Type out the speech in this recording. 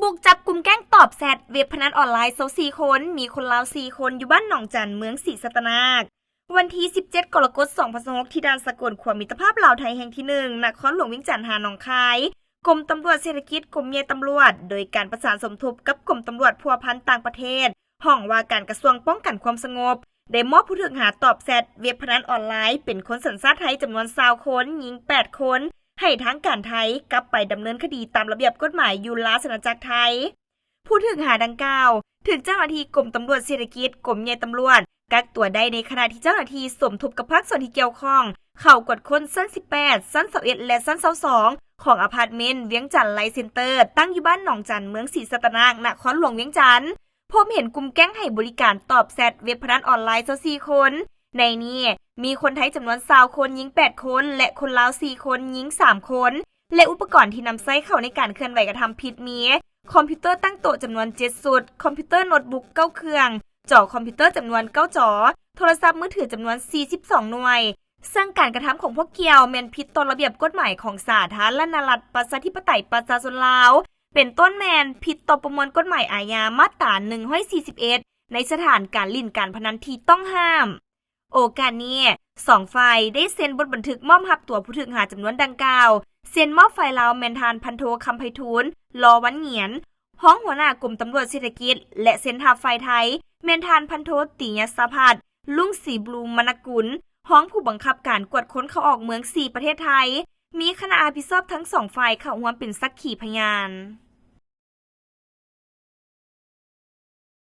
ບຸກຈັບກຸ່ມແກ້ງຕອບແຊັດເວັບພະນັນອອນລາຍຊາວສີ່ຄົນ, ມີຄົນລາວສີ່ຄົນ ຢູ່ບ້ານໜອງຈັນ ເມືອງສີສັດຕະນາກ. ວັນທີສິບເຈັດ ກໍລະກົດ ສອງພັນຊາວຫົກ ທີ່ດ່ານສາກົນຂົວມິດຕະພາບລາວໄທແຫ່ງທີໜຶ່ງ ນະຄອນຫຼວງວຽງຈັນ ຫາໜອງຄາຍ, ກົມຕຳຫຼວດເສດຖະກິດ ກົມໃຫຍ່ຕຳຫຼວດ ໂດຍການປະສານສົມທົບກັບກົມຕຳຫຼວດພົວພັນຕ່າງປະເທດ, ຫ້ອງວ່າການກະຊວງປ້ອງກັນຄວາມສະຫງົບ ໄດ້ມອບຜູ້ຖືກຫາຕອບແຊັດເວັບພະນັນອອນລາຍ ເປັນຄົນສັນຊາດໄທຈຳນວນຊາວຄົນ, ຍິງແປດຄົນ ໃຫ້ທາງການໄທກັບໄປດຳເນີນຄະດີຕາມລະບຽບກົດໝາຍຢູ່ລາຊະອານາຈັກໄທ. ຜູ້ຖືກຫາດັ່ງກ່າວ ຖືກເຈົ້າໜ້າທີ່ກົມຕຳຫຼວດເສດຖະກິດ ກົມໃຫຍ່ຕຳຫຼວດ ກັກຕົວໄດ້ ໃນຂະນະທີ່ເຈົ້າໜ້າທີ່ສົມທົບກັບພາກສ່ວນທີ່ກ່ຽວຂ້ອງ ເຂົ້າກວດຄົ້ນຊັ້ນສິບແປດ, ຊັ້ນຊາວເອັດ ແລະ ຊັ້ນຊາວສອງ ຂອງອາພາດເມັນ ວຽງຈັນໄລເຊັນເຕີ ຕັ້ງຢູ່ບ້ານໜອງຈັນ ເມືອງສີສັດຕະນາກ ນະຄອນຫຼວງວຽງຈັນ. ພົບເຫັນກຸ່ມແກ້ງໃຫ້ບໍລິການຕອບແຊັດເວັບພະນັນອອນລາຍຊາວສີ່ຄົນ, ໃນນີ້ມີຄົນໄທຈຳນວນຊາວຄົນ, ຍິງແປດຄົນ ແລະ ຄົນລາວສີ່ຄົນ, ຍິງສາມຄົນ ແລະ ອຸປະກອນທີ່ນຳໃຊ້ເຂົ້າໃນການເຄື່ອນໄຫວກະທຳຜິດມີ ຄອມພິວເຕີຕັ້ງໂຕະຈຳນວນເຈັດຊຸດ, ຄອມພິວເຕີໂນດບຸກເກົ້າເຄື່ອງ, ຈໍຄອມພິວເຕີຈຳນວນເກົ້າຈໍ, ໂທລະສັບມືຖືຈຳນວນສີ່ສິບສອງໜ່ວຍ. ເຊິ່ງການກະທຳຂອງພວກກ່ຽວແມ່ນຜິດຕໍ່ລະບຽບກົດໝາຍຂອງສາທາລະນະລັດ ປະຊາທິປະໄຕ ປະຊາຊົນລາວ, ເປັນຕົ້ນແມ່ນຜິດຕໍ່ປະມວນກົດໝາຍອາຍາມາດຕາໜຶ່ງຮ້ອຍສີ່ສິບເອັດ ໃນສະຖານການຫຼິ້ນການພະນັນທີ່ຕ້ອງຫ້າມ. ໂອກາດນີ້, ສອງຝ່າຍໄດ້ເຊັນບົດບັນທຶກມອບຮັບຕົວຜູ້ຖືກຫາຈຳນວນດັ່ງກ່າວ, ເຊັນມອບຝ່າຍລາວແມ່ນທ່ານພັນໂທ ຄຳໄພທູນ ລໍວັນຫງຽນ ຮອງຫົວໜ້າກົມຕຳຫຼວດເສດຖະກິດ ແລະ ເຊັນຮັບຝ່າຍໄທ ແມ່ນທ່ານພັນໂທ ຕິຍະສະພັດ ລຸງສີບລູມະນະກຸນ ຮອງຜູ້ບັງຄັບການກວດຄົນເຂົ້າອອກເມືອງສີ່ປະເທດໄທ, ມີຄະນະຮັບຜິດຊອບທັງສອງຝ່າຍເຂົ້າຮ່ວມເປັນສັກຂີພະຍານ.